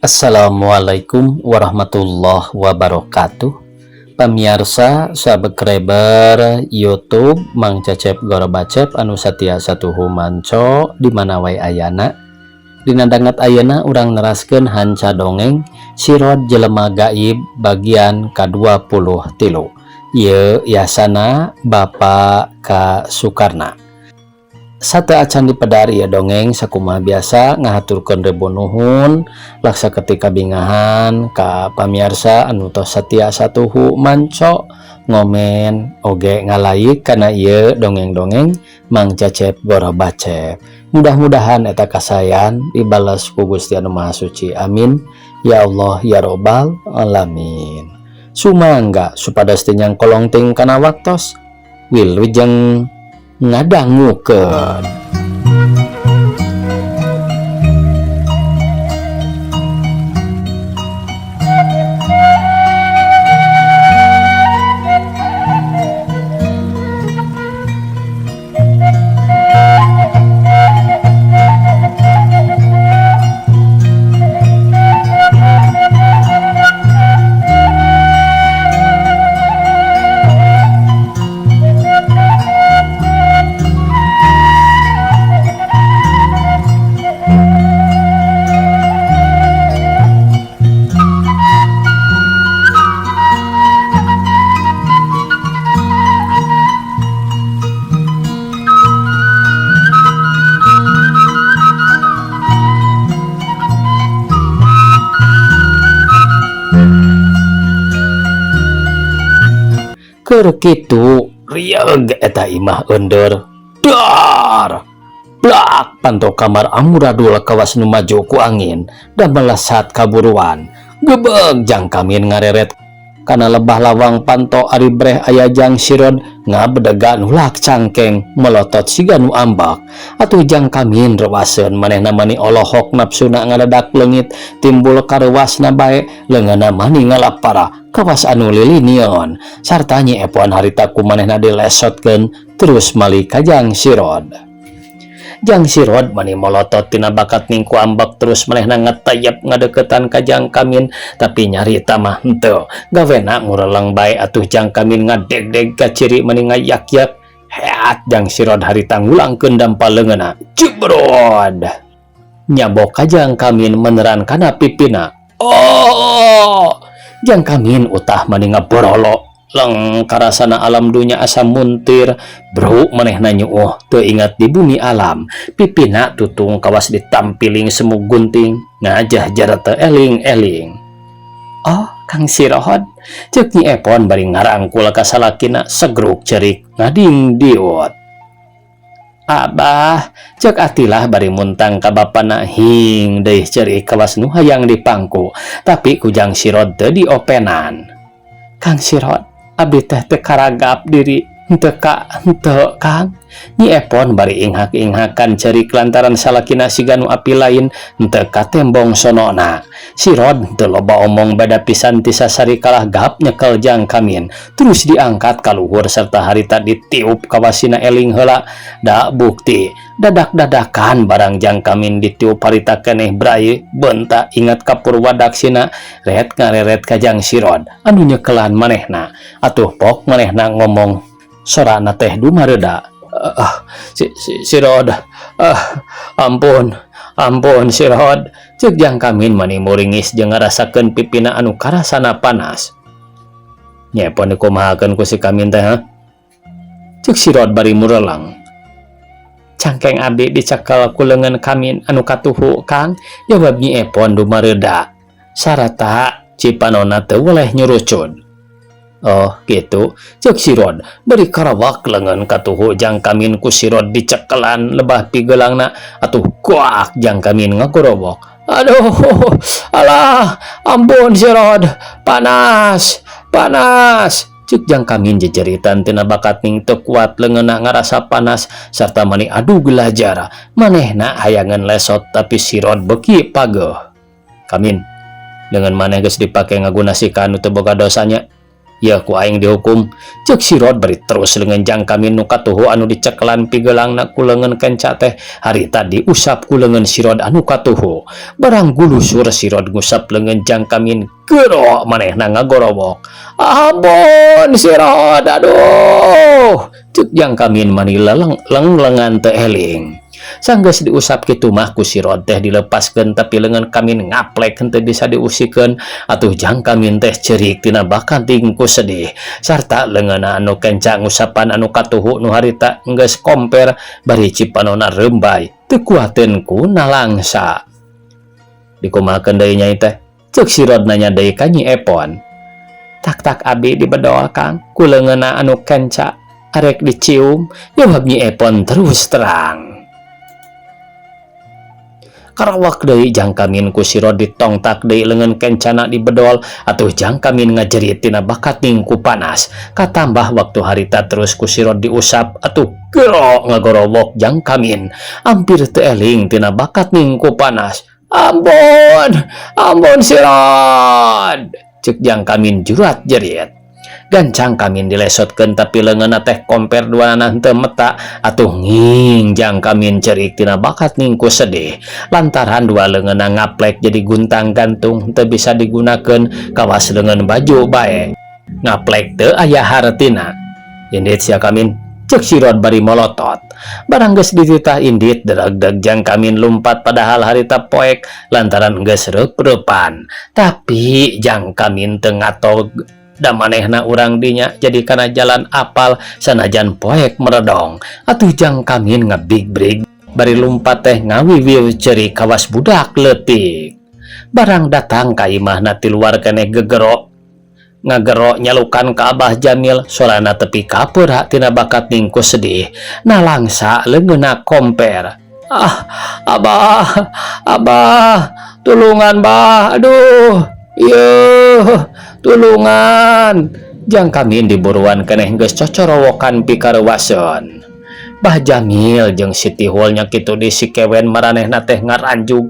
Assalamualaikum warahmatullahi wabarakatuh. Pamiarsa subscriber YouTube Mang Cecep Gorobacep anu satia satuhu manco di mana wae ayana. Dina danget ayeuna urang neraskeun hanca dongeng Sirod Jelema Gaib bagian ka-23. Ieu yasana Bapak K. Sukarna. Sateuacan dipedar ieu dongeng, sakumaha biasa ngahaturkeun rebu nuhun laksa ketika bingahan ka pamiarsa anu tos satia satuhu manco, ngomen, oge ngalaik kana ieu dongeng-dongeng Mang Cecep Gorobacep. Mudah-mudahan eta kasayan dibalas ku Gusti Anu Maha Suci. Amin ya Allah ya Robbal alamin. Sumangga supados teu nyangkolong ting kana waktos, wilujeng ngadangukeun. Keur kitu rieug eta imah eundeur. Dar! Blak panto kamar amuradul kawas nu maju ku angin da melesat kaburuan. Gebeg Jang Kamin ngareret kana lebah lawang panto ari breh aya Jang Sirod ngabedega nulak cangkeng melotot siga nu ambak. Atuh Jang Kamin rewaseun manehna mani olohok nafsuna ngadadak leungit timbul karewasna bae, leungeunna mani ngalapara kawas anu lilinion sarta Nyi Epon harita ku manehna dilesotkeun terus mali ka Jang Sirod. Jang Sirod mani molotot tina bakat ningku ambak terus manehna ngetayap ngadeketan ka Jang Kamin, tapi nyarita mah henteu gawena ngureleng bae. Atuh Jang Kamin ngadegdeg ka ciri mani ngayak-yak heat. Jang Sirod harita ngulangkeun dampal leungeunna, jebrod nyabok ka Jang Kamin meneran kana pipina. Oh, Jang Kamin utah mani ngaborolo leng karasana alam dunya asa muntir bro. Manehna nyuuh teu ingat di bumi alam, pipina tutung kawas ditampiling semu gunting ngajah jara teu eling-eling. "Oh, Kang Sirod," ceuk Nyi Epon bari ngarangkul ka salakina segruk cerik ngading diut. "Abah," cek Atilah bari muntang ka bapana hing deui cerik kawas nu hayang dipangku, tapi ku Jang Sirod teu diopenan. "Kang Sirod, abdi teh teu karagap diri henteu ka henteu, Kang," Nyi Epon bari inghak-inghakan cerik lantaran salakina siga nu api lain henteu katembong sonona. Sirod teu loba omong, beda pisan ti sasari kalah gap nyekel Jang Kamin terus diangkat ka luhur serta harita ditiup kawasina eling heula. Da bukti dadak-dadakan barang Jang Kamin ditiup harita keneh brai bentak ingat ka purwadaksina ret ngareret ka Jang Sirod anu nyekelan manehna. Atuh pok manehna ngomong, sorana teh dumareda, si, si, Sirod, ampun, ampun, Sirod," cek Jang Kamin mani muringis jeung ngarasakeun pipina anu karasana panas. "Nyi Epon dikumahakeun ku si Kamin teh, ha?" cek Sirod bari murelang. "Cangkeng abdi dicekel ku leungeun Kamin anu katuhu, Kang," jawab Nyi Epon dumareda sarata cipanona teu weleh nyurucud. "Oh gitu," cek Sirod bari karawak leungeun katuhu Jang Kamin ku Sirod dicekelan lebah pigelangna. Atuh kuak Jang Kamin ngagorowok, "Aduh, alah, ampun, Sirod, panas, panas," cek Jang Kamin jejeritan tina bakat ning teu kuat leungeunna ngarasa panas sarta mani adu gelajar. Manehna hayangeun lesot, tapi Sirod beuki pageuh. "Kamin, leungeun maneh geus dipake ngagunasikan nu teu boga dosanya. Ya ku aing dihukum. Cek Sirot bari terus leungeun Jang Kamin nu katuhu anu dicekelan pigelangna ku leungeun kenca teh harita diusap ku leungeun Sirot anu katuhu. Barang gulusur Sirot ngusap leungeun Jang Kamin, gero manehna ngagorowok. Ampun, Sirot, aduh. Cek Jang Kamin mani leleng leng lengan teu eling. Sanggeus diusap kitu mah ku Sirot teh dilepaskeun, tapi leungeun Kamin ngaplek, henteu bisa diusikeun. Atuh Jang Kamin teh ceurik tina bakating ku sedih sarta leungeunna anu kenca ngusapan anu katuhu nu harita geus komper bari cipanona rembay teu kuateun ku nalangsa. Dikumahakeun deui, Nyai teh? Cek Sirot nanya deui ka Nyi Epon. Tak tak abi dibedol, Kang, ku leungeunna anu kenca arek dicium, jawab Nyi Epon terus terang. Karawak deui Jang Kamin ku Sirot ditongtak deui leungeun kencana dibedol. Atuh Jang Kamin ngajerit tina bakating ku panas, katambah waktu harita terus ku Sirot diusap. Atuh gero ngagorowok Jang Kamin hampir teu eling tina bakating ku panas. Ampun, ampun, Sirot, cek Jang Kamin jurat jerit. Gancang Kamin dilesotkeun, tapi leungeunna teh komper duanana henteu meta. Atuh nging Jang Kamin cerik tina bakating ku sedih lantaran dua leungeunna ngaplek jadi guntang gantung, henteu bisa digunakeun, kawas leungeun baju bae ngaplek teu aya hartina. Indit sia, Kamin, cek Sirot bari molotot. Barang geus dititah indit, dereg-deg Jang Kamin lumpat, padahal harita poek lantaran geus reup-reupan. Tapi Jang Kamin teu ngatog da manehna urang dinya, jadi kana jalan apal sanajan poek meredong. Atuh Jang Kamin ngebig-brig bari lumpat teh ngawiwiw cerik kawas budak leutik. Barang datang ka imahna ti luar keneh gegero ngagero nyalukan ka Abah Jamil, sorana tepi kapura tina bakating ku sedih, nalangsa leungeunna komper. Ah, Abah, Abah, tulungan, Bah, aduh, ieu, tulungan. Jang Kamin diburuan keneh geus cocorowokan pikarewaseun. Bah Jamil jeung Siti Hul nya kitu di sikewen maranehna teh ngaranjug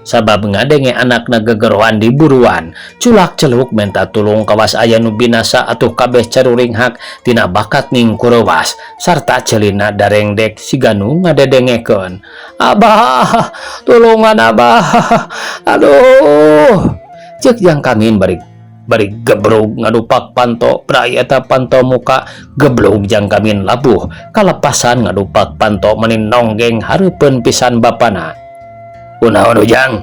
sabab ngadenge anakna gegeroan di buruan culak celuk menta tulung kawas aya nu binasa. Atuh kabeh caruringhak tina bakating ku reuwas sarta celina darengdek siga nu ngadedengekeun. Abah, tulungan, Abah, aduh, cek Jang Kamin bari bari gebrug ngadupak panto. Prai eta panto muka, geblug Jang Kamin labuh kalepasan ngadupak panto meni nonggeng hareupeun pisan bapana. Kunaon, Ujang?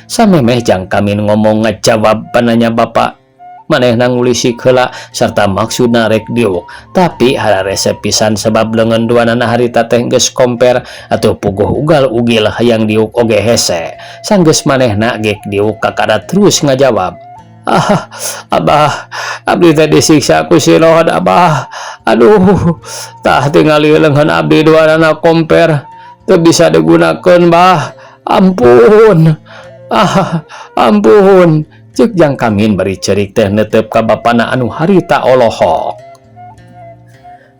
Samemeh Jang Kamin ngomong ngajawab pananya bapak, manehna ngulisik heula serta maksudna rek diuk, tapi hararese pisan sebab leungeun duanana harita teh geus komper. Atuh puguh ugal-ugil hayang diuk oge hese. Sanggeus manehna gek diuk, kakara terus ngajawab. Ah, Abah, abdi teh disiksa ku Sirot, Abah, aduh, tah tingali leungeun abdi duanana komper teu bisa digunakeun, Bah, ampun, ah, ampun, cek Jang Kamin bari cerik teh netep ka bapana anu harita olohok.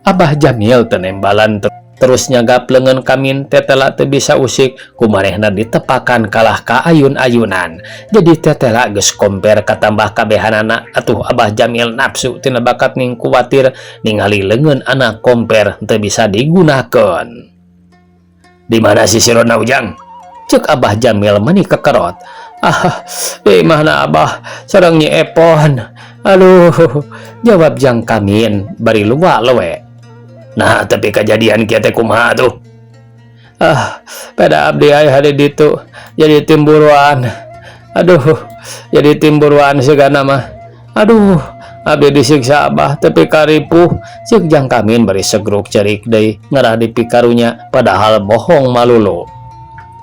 Abah Jamil teu nembalan, terus nyagap leungeun Kamin. Tetela teu bisa usik, ku manehna ditepakan kalah ka ayun-ayunan, jadi tetela geus komper katambah kabehanana. Atuh Abah Jamil nafsu tina bakating kuwatir ningali leungeun anak komper teu bisa digunakeun. Di mana si Sirotna, Ujang? Cek Abah Jamil mani kekerot. Ah, di mana, Abah? Sareng Nyi Epon, aduh, jawab Jang Kamin bari luwa lewe. Nah, tapi kejadian kieu teh kumaha tuh? Ah, pada abdi aya di ditu jadi tim buruan, aduh, jadi tim buruan sigana mah. Aduh, abdi disiksa, Abah, tapi karipuh, cek Jang Kamin bari segruk cerik deui ngarah di pikarunya, padahal bohong malulu.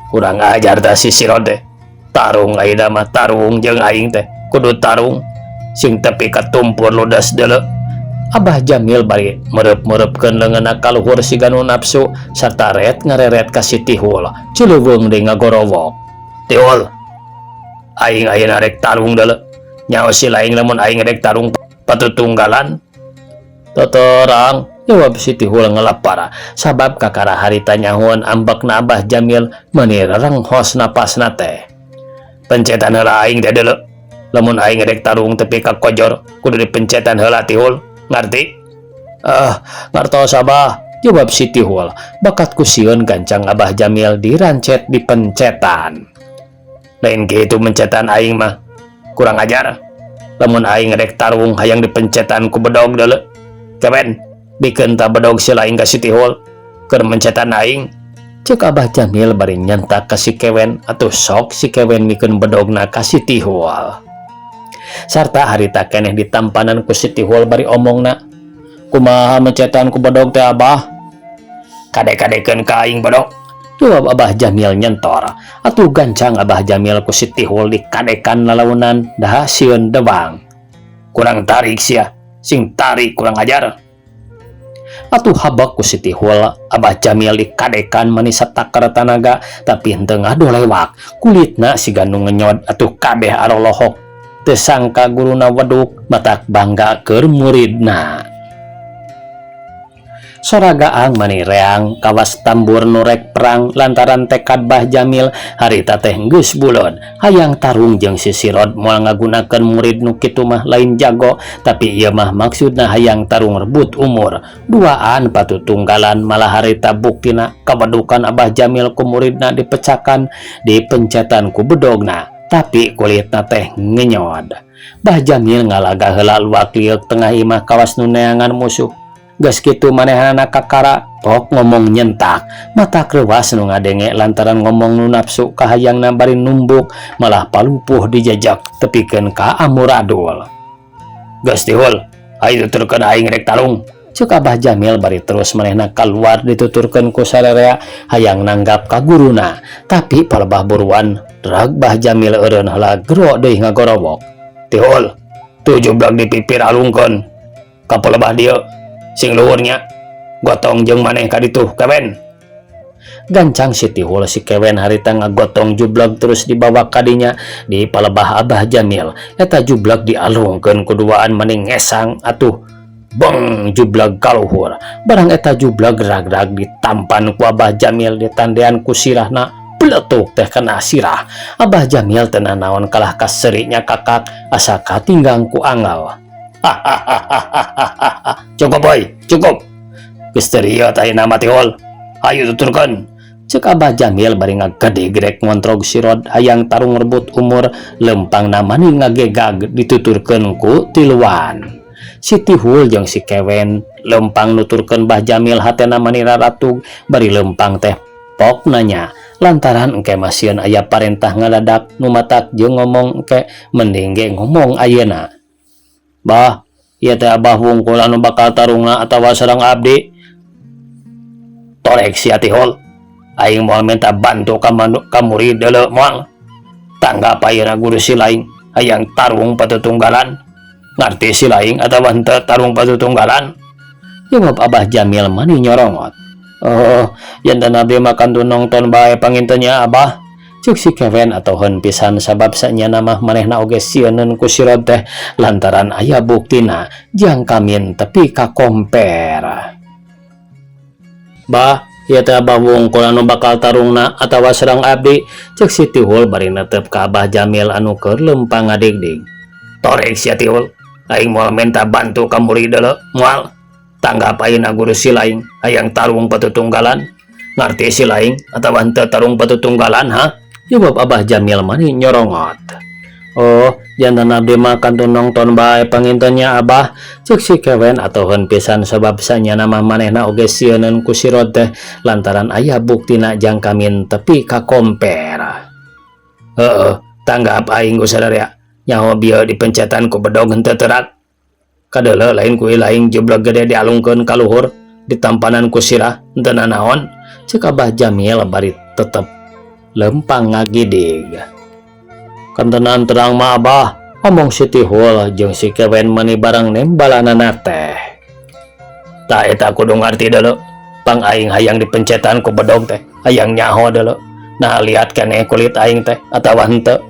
Kurang ajar tah si Sirot teh. Tarung ayeuna mah, tarung jeung aing teh, kudu tarung sing tepi katumpur ludas deuleu. Abah Jamil bari merep-merepkeun leungeunna ka luhur siga nu nafsu sarta ret ngareret ka si Tihul. Cileuweung deui ngagorowok. Tihul, aing ayeuna rek tarung deuleu. Nyaho si laing lamun aing rek tarung patutunggalan? Totorang, jawab si Tihul ngelepar sabab kakara harita nyahoan ambekna Abah Jamil meni rerenghos napasna teh. Pencetan heula aing teh deuleu. Lamun aing rek tarung tepi ka kojor kudu dipencetan heula, Tihul, ngarti? Ah, ngartos, Abah, jawab si Tihul. Bakat ku sieun gancang Abah Jamil dirancet dipencetan. Lain kitu mencetan aing mah, kurang ajar. Lamun aing rek tarung hayang dipencetan ku bedog deuleu. Kewen, bikeun ta bedog si laing ka si Tihul keur mencetan aing. Cek Abah Jamil bari nyentak ka si Kewen. Atuh sok si Kewen mikeun bedogna ka si Tihul. Sarta harita keneh ditampanan ku si Tihul bari omongna, "Kumaha mencetan ku bedog teh, Abah?" "Kade-kadekeun ka aing bedog," jawab Abah Jamil nyentor. Atuh gancang Abah Jamil ku si Tihul dikadekan lalaunan dah sieun dewang. "Kurang tarik sia, sing tarik, kurang ajar." Atuh habak ku si Tihul Abah Jamil dikadekan mani satakar tanaga, tapi henteu ngadolewak kulitna siga nu ngenyod. Atuh kabeh arolohok, teu sangka guruna weduk, matak bangga keur muridna. Sora gaang mani reang kawas tambur nu rek perang lantaran tekad Bah Jamil harita teh geus buleud hayang tarung jeung si Sirod. Moal ngagunakeun murid nu kitu mah, lain jago, tapi ieu mah maksudna hayang tarung rebut umur duaan patutunggalan. Malah harita buktina kawedukan Abah Jamil ku muridna, dipecakan, dipencetan ku bedogna, tapi kulitna teh ngenyod. Bah Jamil ngalaga heula luak lieuk tengah imah kawas nu neangan musuh. Geus kitu manehna kakara pok ngomong nyentak, matak reuwas nu ngadenge lantaran ngomong nu nafsu kahayangna bari numbuk, malah palupuh dijajak tepikeun ka amuradul. "Geus, Tihul, ayo tuturkeun aing rek tarung," cek Abah Jamil bari terus manehna keluar dituturkeun ku sararea hayang nanggap ka guruna. Tapi palebah buruan drag Bah Jamil eureun heula gero deui ngagorowok. "Tihul, tuh jublag di pipir alungkeun ka palebah dieu, sing luhurnya gotong jeung maneh ka ditu, Kewen." Gancang si Tihul, si Kewen harita ngagotong jublag terus dibawa kadinya di palebah Abah Jamil. Eta jublag dialungkeun kuduaan mani ngesang. Atuh beng, jublag kaluhur. Barang eta jublag rag-rag ditampan ku Abah Jamil, ditandean ku sirahna, peletuk teh kena sirah Abah Jamil. Teu nanaon, kalah kaserinya kakak asa katinggang ku angel. "Cukup boy, cukup. Geus teu rieu tah nama, Tihul. Ayo tuturkeun," cek Abah Jamil bari ngagede grek ngontrog sirod hayang tarung rebut umur. Lempang mani ngagegag dituturkeun ku tiluan. Si Tihul jeung si Kewen lempang nuturkeun Bah Jamil, hatena mani raratug bari lempang teh pok nanya lantaran engke masieun aya parentah ngadadak nu matak jeung ngomong engke, mending ge ngomong ayeuna. "Bah, ieu teh Abah wungkul anu bakal tarungna atawa sareng abdi?" "Torek sia, Tihul. Aing moal minta bantu ka, ka murid deuleu, moal. Tanggap ayeuna guru si laing hayang tarung patutunggalan. Ngarti si laing atawa henteu tarung patutunggalan?" jawab Abah Jamil mani nyorongot. "Oh, janten abdi mah kantun nongton bae panginten nya, Abah," cek si Kewen atoheun pisan sabab sanyana mah manehna oge sieuneun ku sirod teh lantaran aya buktina jang kamin tepi ka komper. "Bah, ieu teh Abah wungkul anu bakal tarungna atawa sareng abdi?" cek si Tihul bari netep ka Abah Jamil anu keur lempang ngadigdig. "Torek sia, Tihul. Aing moal minta bantu ka murid deuleu, moal. Tanggap ayeuna guru si laing hayang tarung patutunggalan. Ngarti si laing atawa henteu tarung patutunggalan, ha?" jawab Abah Jamil mani nyorongot. "Oh, janten abdi mah kantun nongton bae panginten nya, Abah," cek si Kewen atoheun pisan sabab sanyana mah manehna oge sieuneun ku sirod teh lantaran aya buktina jang kamin tepi ka komper. "Heeh, tanggap aing ku sadaya nyaho bieu dipencetan ku bedog henteu terak. Kadeuleu lain ku laing jublag gede dialungkeun ka luhur, ditampanan ku sirah henteu nanaon," cek Abah Jamil bari tetep lempang ngagidig. "Kantenan terang mah, Abah," omong si Tihul jeung si Kewen mani barang nembalanana teh. "Tah, eta kudu ngarti deuleu. Pang aing hayang dipencetan ku bedog teh hayang nyaho deuleu. Nah, liat keneh kulit aing teh atawa henteu.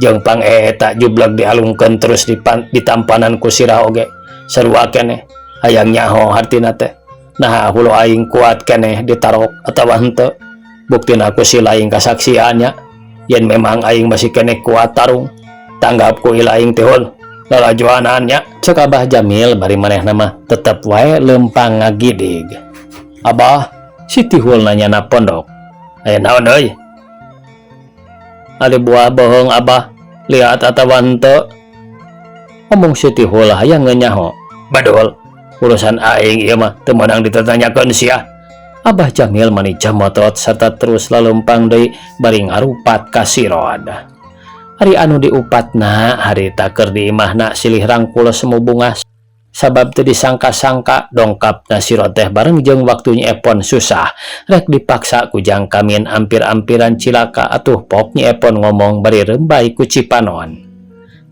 Jeung pang eta jublag dialungkeun terus ditampanan ku sirah oge sarua keneh, hayang nyaho hartina teh. Nah, hulu aing kuat keneh ditarok atawa henteu. Buktina ku si laing kasaksiannya yen memang aing masih keneh kuat tarung." Tanggap ku ilaing Tihul. Lalajuanan nya. Cek Abah Jamil bari manehna mah tetep wae lempang ngagidig. Abah, si Tihul nanya na pondok. Aya naon euy? Ari buah bohong, Abah, lihat atawa henteu? Ngomong si Tihul hayang ngenyaho. Badol, urusan aing ieu mah teu meunang ditatanyakeun sia. Abah Jamil mani jamotot serta terus lalempang deui bari ngarupat ka Sirod. Ari anu diupatna harita keur di imahna silih rangkul semu bungah sabab teu disangka-sangka dongkapna Sirod teh bareng jeung waktu Nyi Epon susah rek dipaksa ku Jang Kamin ampir-ampiran cilaka. Atuh pok Nyi Epon ngomong bari rembay ku cipanon.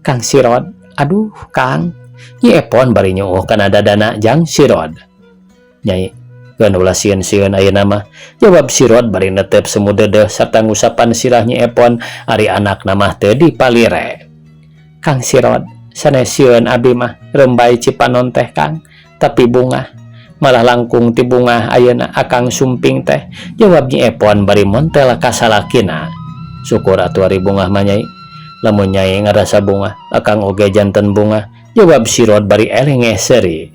Kang Sirod, aduh Kang. Nyi Epon bari nyuuh kana dadana Jang Sirod. Nyai, keun ulah sieun-sieun ayeuna mah, jawab Sirod bari netep semu deudeuh sarta ngusapan sirah Nyi Epon, ari anakna mah teu dipalire. Kang Sirod, sanes sieun abi mah rembay cipanon teh, Kang, tapi bungah, malah langkung ti bungah ayeuna Akang sumping teh, jawab Nyi Epon bari montel ka salakina. Syukur atuh ari bungah mah, Nyai. Lamun Nyai ngarasa bungah, Akang oge janten bungah, jawab Sirod bari elengeh seuri.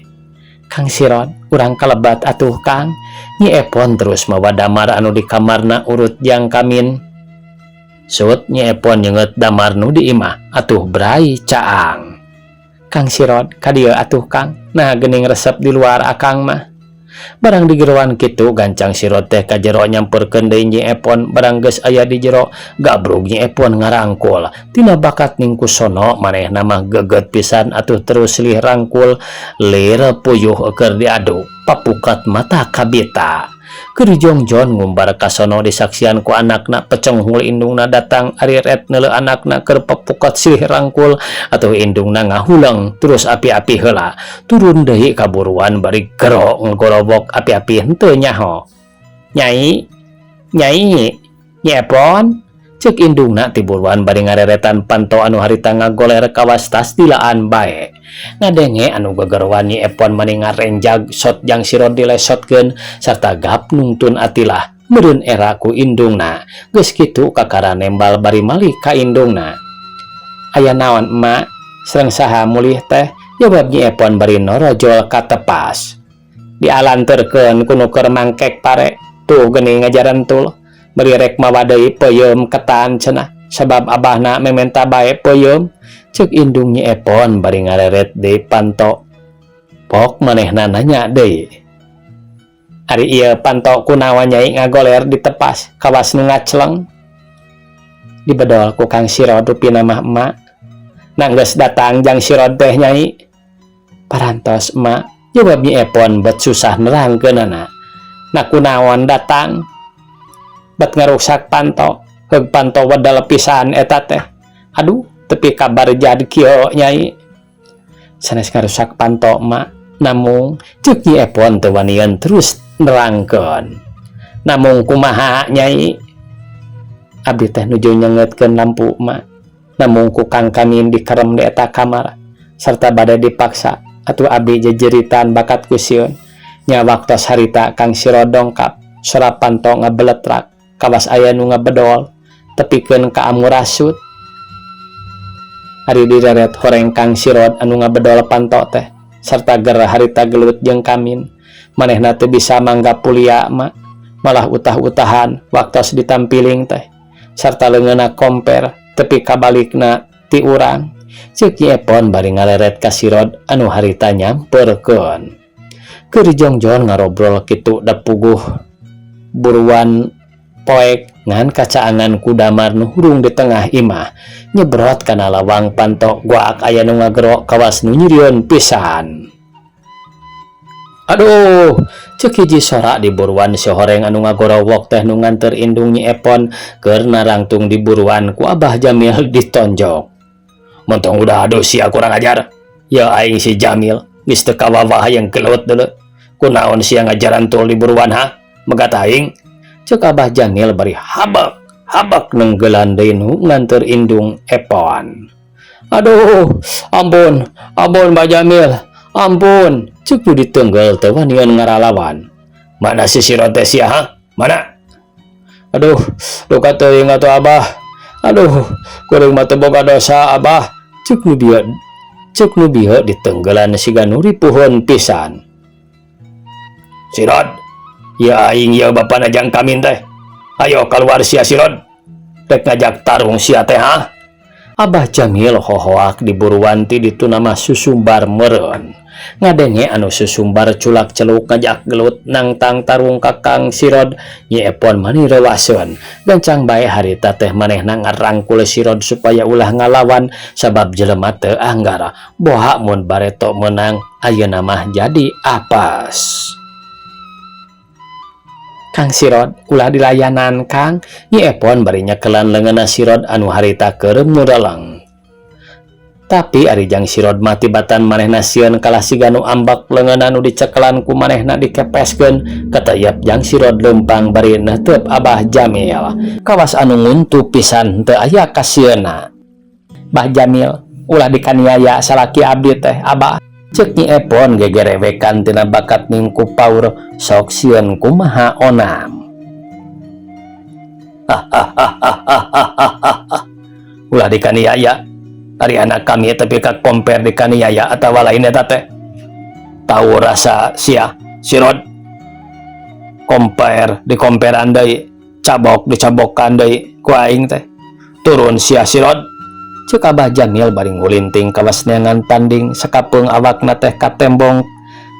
Kang Sirod, urang kalebat atuh, Kang. Nyi Epon terus mawa damar anu di kamarna urut Jang Kamin. Sut Nyi Epon nyeungeut damar nu di imah, atuh brai caang. Kang Sirod, ka dieu atuh, Kang. Nah, geuning resep di luar Akang mah. Barang digeroan kitu gancang Sirod teh ka jero nyamperkeun deui Nyi Epon. Barang geus aya di jero, gabrug Nyi Epon ngarangkul. Tina bakat ning kusono manehna mah geget pisan, atuh terus silih rangkul lir puyuh keur diadu papukat mata kabita. Keur jongjon ngumbar kasono disaksian ku anakna pecenghul indungna datang ari ret neuleu anakna keur papukat silih rangkul. Atuh indungna ngahuleng terus api-api heula turun deui kaburuan bari gero ngorobok api-api henteu nyaho. Nyai, Nyai, Nyi Epon, cek indungna tiburuan bari ngareretan panto anu harita ngagoler kawas tas dilaan bae. Ngadenge anu gegeroan, Nyi Epon mani ngarenjag sot Jang Sirod dilesotkeun sarta gap nungtun atilah meureun era ku indungna. Geus kitu kakara nembal bari malik ka indungna. Aya naon, Emak? Sareng saha mulih teh? Jawab Nyi Epon bari norojol ka tepas. Dialanterkeun ku nu keur mangkek pare tuh geuning ngajarantul bari rek mawa deui peuyeum ketan cenah sabab abahna mementa bae peuyeum, cek indung Nyi Epon bari ngareret deui panto. Pok manehna nanya deui, ari ieu panto kunaon, Nyai, ngagoler ditepas kawas nu ngacleng? Dibedol ku Kang Sirod rupina mah, Emak. Nah, geus datang Jang Sirod teh, Nyai? Parantos, Emak, jawab Nyi Epon bet susah nerangkeunana. Nah, kunaon datang? Bet ngaruksak panto. Heug, panto wedal pisan eta teh. Aduh, tepi kabar jadi kieu, Nyai. Sanes ngarusak panto, Emak, namung, cek Nyi Epon teu wanian terus nerangkeun. Namung kumaha, Nyai? Abdi teh nuju nyengetkeun lampu, Emak, namung ku Kang Kamin dikerem di eta kamar serta bade dipaksa. Atuh abdi jejeritan bakat ku sieun nya. Waktos harita Kang Sirod dongkap, sora panto ngabeletrak kawas aya nu ngabedol tepikeun ka amurasut. Ari direret horeng Kang Sirod anu ngabedol panto teh serta ger harita gelut jeung Kamin, manehna teu bisa manggap pulia, Mak, malah utah-utahan waktos ditampiling teh serta leungeunna komper tepi kabalikna ti urang, ceuk Nyi Epon bari ngaleret ka Sirod anu harita nyamperkeun. Keur jongjon ngarobrol kitu da puguh buruan poek ngan kacaangan ku damar nu hurung di tengah imah. Nyebrot kana lawang panto goak aya nu ngagero kawas nu nyerieun pisan. Aduh, cek hiji sora di buruan si horeng anu ngagorowok teh nu nganter indung Nyi Epon keur narangtung di buruan ku Abah Jamil ditonjok. Montong udah aduh sia, kurang ajar. Ya aing si Jamil geus teu kawawah hayang gelut deuleu. Kunaon sia ngajarantul di buruan, ha? Megat aing. Cek Abah Jamil bari habak habak nenggelan deui nu nganter indung Epon. Aduh, ampun, ampun, Pak Jamil, ampun. Cek nu ditenggel teu wanian ngaralawan. Mana si Sirod teh sia, ha? Mana? Aduh, duka teuing atuh, Abah. Aduh, kuring mah teu boga dosa, Abah, cek nu bieu. Cek nu bieu ditenggelan siga nu ripuheun pisan. Sirod, ya aing ieu bapana jang kamin teh. Ayo kaluar sia Sirod. Rek ngajak tarung sia teh ha? Abah Jamil hohoak diburuan ti dituna mah susumbar meureun. Ngadenge anu susumbar culak celuk ngajak gelut nangtang tarung ka Kang Sirod, Nyi Epon mani rewaseun. Gancang bae harita teh manehna ngarangkul Sirod supaya ulah ngalawan sabab jelema teu anggar. Boha mun bareto meunang ayeuna mah jadi apes. Kang Sirod ulah dilayanan Kang, Nyi Epon bari nyekelan leungeunna Sirod anu harita keur mureleng. Tapi ari jang Sirod mah tibatan manehna sieun kalah siga nu ambak leungeunna nu dicekelan ku manehna dikepeskeun, katayap jang Sirod leumpang bari neuteup Abah Jamil. Kawas anu nguntu pisan teu aya kasieunna. Bah Jamil, ulah dikaniaya salaki abdi teh, Abah. Cek Nyi Epon gegerewekan tina bakat ningku paur sok sieun kumaha onam. Hahaha. Ulah dikaniaya. Ari anak kami tapi ka compare dikaniaya atawa lain eta teh. Tahu rasa sia, Sirod. Compare dikomperan deui, cabok dicabokan deui ku aing teh. Turun sia Sirod. Cek Abah Jamil bari ngulinting kawas neangan tanding sakapeung awakna teh katembong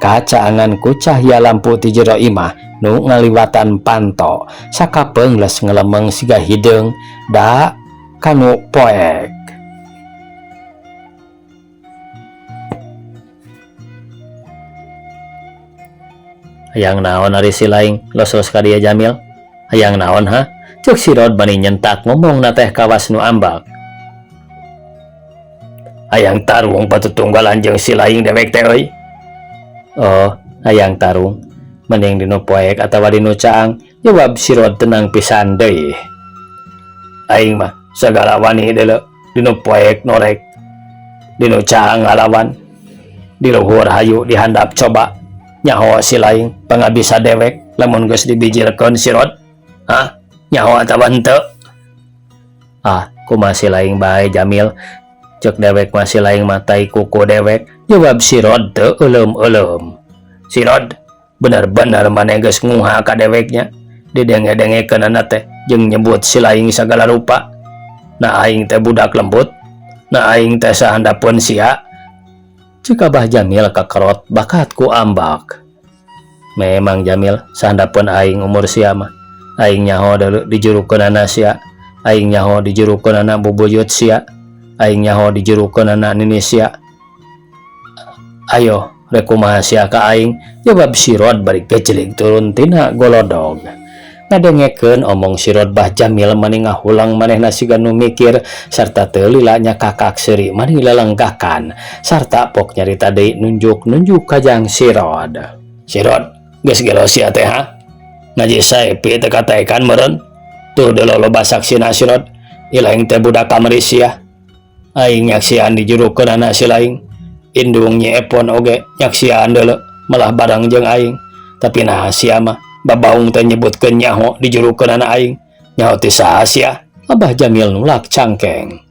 kacaangan ku cahya lampu ti jero imah nu ngaliwatan panto sakapeung les ngelemeng siga hideung da kanu poek. Hayang naon ari si laing los-los ka dieu Jamil? Hayang naon ha? Cek Sirod bari nyentak ngomongna teh kawas nu ambak. Hayang tarung patutunggalan jeung si laing dewek teh euy. Oh, hayang tarung. Mending dinu poek atawa dinu caang, jawab Sirod tenang pisan deui. Aing mah sagala wani deuleu dinu poek norek. Dinu caang ngalawan. Di luhur hayu dihandap coba. Nyaho si laing pangabisa dewek lamun geus dibijirkeun Sirod. Hah? Nyaho atawa henteu? Ah, kumaha si laing bae Jamil? Cek dewek mah si laing mah tai kuku dewek, jawab Sirod teu euleum-euleum. Sirod, bener-bener maneh geus nguha ka deweknya. Didenge-dengekeunana teh jeung nyebut si laing sagala rupa. Nah aing teh budak lembut, nah aing teh sahandapeun sia. Cek Abah Jamil kakerot bakat ku ambak. Memang Jamil, sahandapeun aing umur sia mah. Aing nyaho deuleu dijurukeunana sia, aing nyaho dijurukeunana bubuyut sia. Aing nyaho dijurukeunana nini sia. Ayo, rek kumaha sia ka aing, jawab Sirod bari gejlig turun tina golodog. Ngadengekeun omong Sirod Bah Jamil mani ngahulang manehna siga nu mikir sarta teu lila nyakakak seuri mani lelenggakan sarta pok nyarita deui nunjuk-nunjuk ka jang Sirod. Sirod, geus gelo sia teh ha? Ngaji saepi teh kataekan meureun. Tuh deuleu loba saksina Sirod, ilaing teh budak kamari sia. Aing nyaksian dijurukeunana si laing. Indung Nyi Epon oge nyaksian deuleu malah bareng jeung aing. Tapi naha sia mah babaung teh nyebutkeun nyaho dijurukeunana aing. Nyaho ti saha sia? Abah Jamil nulak cangkeng.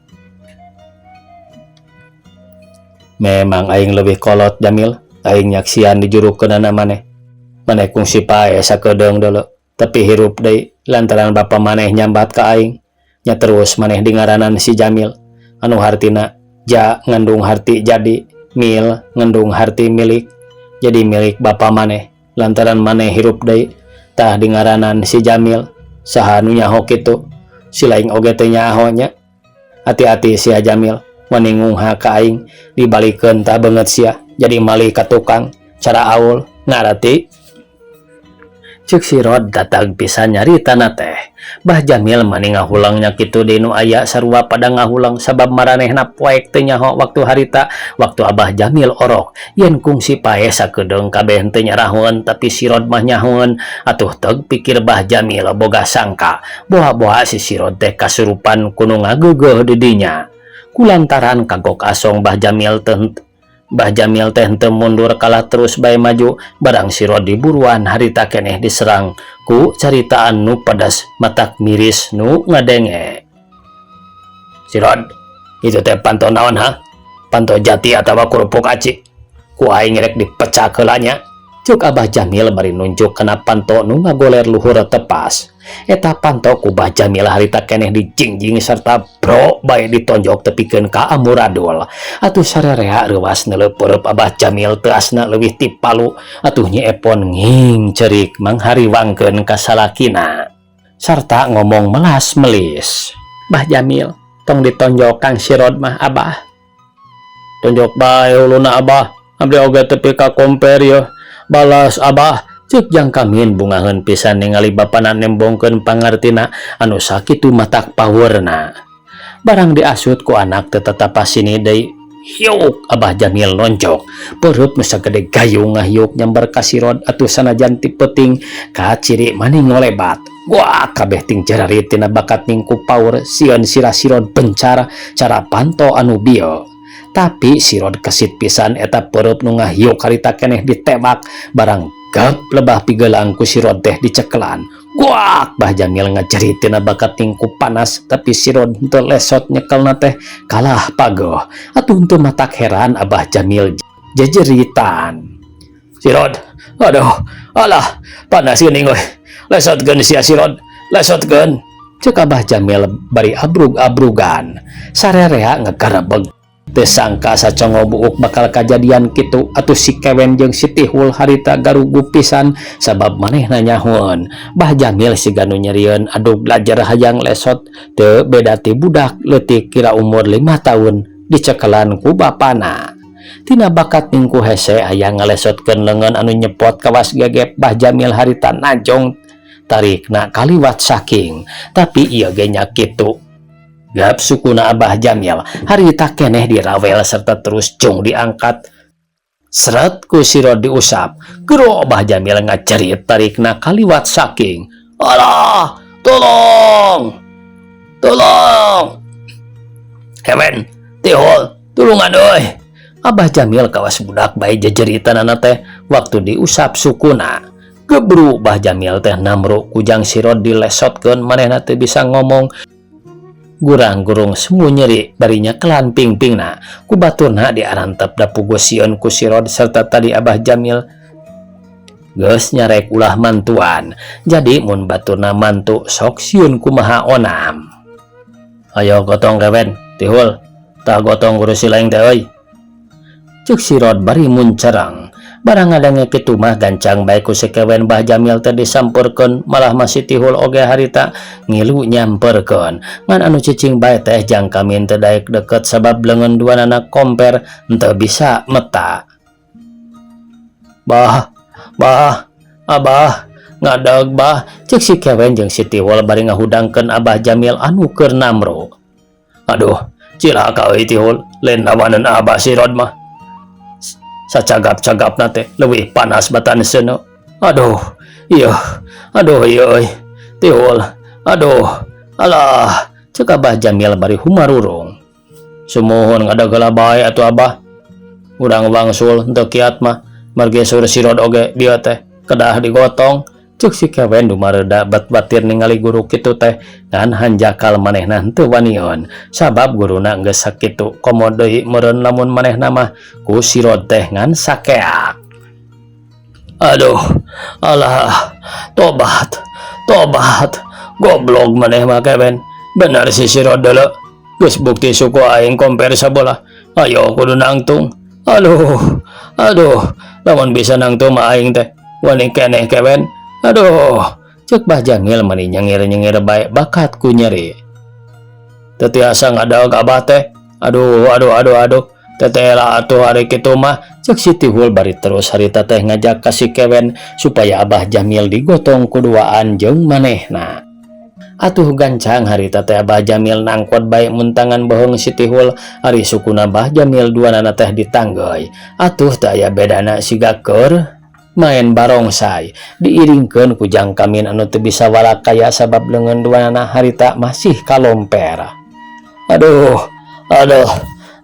Memang aing leuwih kolot Jamil, aing nyaksian dijurukeunana maneh. Maneh kungsi pae sakedeung deuleu, tapi hirup deui lantaran bapa maneh nyambat ka aing. Nya terus maneh dingaranan si Jamil. Anu hartina ja ngandung harti jadi, mil ngandung harti milik, jadi milik bapa maneh lantaran maneh hirup deui tah dingaranan si Jamil. Saha nu nyaho kitu? Si laing oge teh nyaho nya. Hati-hati sia Jamil, wani ngungha ka aing dibalikeun tah beungeut sia jadi malih ka tukang cara aul ngarti. Cek Sirod datang pisan nyaritana teh. Bah Jamil mani ngahulangnya kitu deui nu aya sarua pada ngahulang sabab maranehna poek teu nyaho waktu harita waktu Abah Jamil orok yen kungsi paeh sakedeung kabeh teu nyarahoeun tapi Sirod mah nyahoeun atuh teug pikir Bah Jamil boga sangka boha-boha si Sirod teh kasurupan kuno ngageugeuh di dinya. Kulantaran kagok asong Bah Jamil teh Bah Jamil teh henteu mundur kalah terus bae maju barang Sirod diburuan harita keneh diserang ku caritaan nu pedas matak miris nu ngadenge. Sirod, itu teh panto naon, ha? Panto jati atawa kerupuk aci? Ku aing rek dipecah heula nya. Cuk Abah Jamil bari nunjuk kana panto nu ngagoler luhur tepas. Eta panto ku Bah Jamil harita keneh dijingjing serta bro bae ditonjok tepikeun ka amuradul. Atuh sarerea reuwas neuleup Abah Jamil teasna leuwih ti palu, atuh Nyi Epon nging cerik manghariwangkeun ka salakina sarta ngomong melas melis. Bah Jamil, tong ditonjok Kang Sirod mah, Abah. Tonjok bae huluna, Abah. Abdi oge tepi ka komper yeuh. Balas, Abah, cek Jang Kamin bungaheun pisan ningali bapana nembongkeun pangartina anu sakitu matak powerna. Barang diasut ku anak teu tatapas sini deui, hiuk Abah Jamil nonjok. Perut nu sagede gayung ngahiuk nyamber ka Sirod, atuh sanajan ti peuting kaciri maning ngolebat. Wah, kabeh ting jararit tina bakat ningku power sieun sirah Sirod bencar cara panto anu bieu. Tapi Sirod kesit pisan, eta perut nu ngahiuk harita keneh ditewak, barang gap lebah pigelang ku Sirod teh dicekelan. Guak, Bah Jamil ngajerit tina bakat tingku panas, tapi Sirod henteu lesot nyekelna teh kalah pagoh. Atuh henteu matak heran Abah Jamil jejeritan. Sirod, aduh, alah, panas geuning euy. Lesotkeun sia, Sirod, lesotkeun. Cek Abah Jamil bari abrug-abrugan. Sarerea ngegarebeg. Teu sangka sacongo buuk bakal kajadian kitu, atuh si Kewen jeung si Tihul harita garugu pisan sabab manehna nyahoeun. Bah Jamil siga nu nyerieun adug lajer hayang lesot, teu beda ti budak leutik kira umur 5 tahun dicekelan ku bapana. Tina bakat ningku hese hayang ngalesotkeun leungeun anu nyepot kawas gegep, Bah Jamil harita najong tarikna kaliwat saking, tapi ieu ge nya kitu. Gap sukuna Abah Jamil harita keneh dirawel serta terus cung diangkat. Seret ku Sirod diusap. Gero, Abah Jamil ngacerit tarikna kaliwat saking. Alah, tolong! Tolong! Kewen, Tihul, tulungan euy. Abah Jamil kawas budak bae jejeritanana teh waktu diusap sukuna. Gebru Bah Jamil teh namru ku Jang Sirod dilesotkeun, manehna teu bisa ngomong. Gurang-gurung semu nyeri bari nyekelan pingpingna. Ku baturna diarantep da puguh sieun ku Sirod serta tadi Abah Jamil geus nyarek ulah mantuan. Jadi mun baturna mantu sok sieun kumaha onam. Ayo gotong, Kewen, Tihul, tah gotong guru sileng teh euy. Cek Sirod bari muncerang. Barang ngadenge kitu mah gancang bae ku si Kewen Bah Jamil teh disampeurkeun, malah masih Tihul oge harita ngilu nyamperkeun. Ngan anu cicing bae teh Jang Kamin teu daek deket sabab leungeun duanana komper henteu bisa meta. Bah, bah, Abah, ngadag, Bah, cek si Kewen jeung si Tihul bari ngahudangkeun Abah Jamil anu keur namro. Aduh, cilaka euy, Tihul, lain lawanan Abah Sirod mah. Sacagap-cagapna teh leuwih panas batan seuneu. Aduh, iya, aduh iya euy. Tihul, aduh, alah, cek Abah Jamil bari humarurung. Sumuhun, ngadag heula bae atuh, Abah. Urang wangsul henteu kiat mah, margi sur Sirod oge bieu teh kedah digotong. Cek si Kewen dumareuda bat batir ningali guru kitu teh, ngan hanjakal manehna henteu wanion sabab guruna geus sakitu, komo deui meureun lamun manehna mah ku Sirod teh ngan sakeak. Aduh, alah, tobat, tobat, goblok maneh mah, Kewen. Bener si Sirod deuleu. Geus bukti suku aing komper sabelah. Ayo kudu nangtung. Aduh, aduh, lamun bisa nangtung mah aing teh wani keneh, Kewen. Aduh, cek Bah Jamil mani nyengir-nyengir bae bakat ku nyeri. Teu tiasa ngadag Abah teh. Aduh, aduh, aduh, aduh. Tetela atuh ari kitu mah, cek si Tihul bari terus harita teh ngajak ka si Kewen supaya Abah Jamil digotong kuduaan jeung manehna. Atuh gancang harita teh Abah Jamil nangkot bae muntangan bohong si Tihul, ari sukuna Bah Jamil duanana teh ditanggoy. Atuh teu aya bedana siga keur main barongsai diiringkeun ku Jang Kamin anu teu bisa walakaya sabab leungeun duanana harita masih kalomper. Aduh, aduh,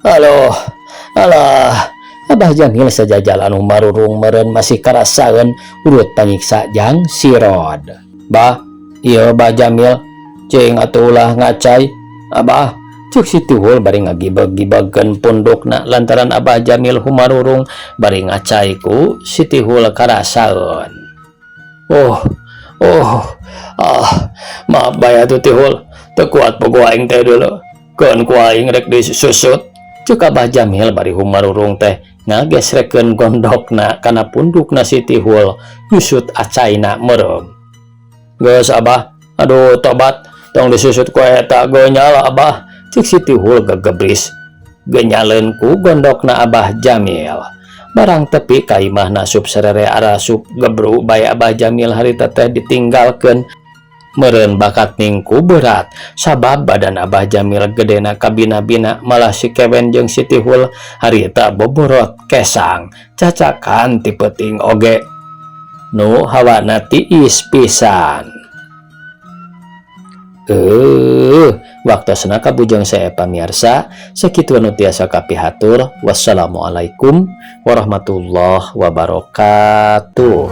aduh, alah. Abah Jamil sajajal anu marurung meureun masih karasaeun urut panyiksa Jang Sirod. Bah, ieu Bah Jamil, cing atuh ulah ngacai. Abah, Cek si Tihul bari ngagibeg-gibegkeun pundukna lantaran Abah Jamil humarurung bari ngacai ku si Tihul karasaeun. Oh, oh, ah, maaf bae atuh, Tihul, teu kuat puguh aing teh dulu. Keun ku aing rek disusut. Cek Abah Jamil bari humarurung teh ngagesrekeun gondokna kana pundukna si Tihul, nyusut acaina meureum. Geus, Abah, aduh, tobat, tong disusut ku eta, genyal, Abah. Cek si Tihul gegebris. Genyaleun ku gondokna Abah Jamil. Barang tepi ka imahna sup serere arasup gebru bae. Abah Jamil harita teh ditinggalkeun meureun bakat ningku berat, sabab badan Abah Jamil gedena kabina-bina, malah si Kewen jeung si Tihul harita boborot kesang cacakan ti peuting oge nu hawana tiis pisan. Waktosna kabujeng saya, pamirsa, sakitu anu tiasa kapihatur. Wassalamualaikum warahmatullahi wabarakatuh.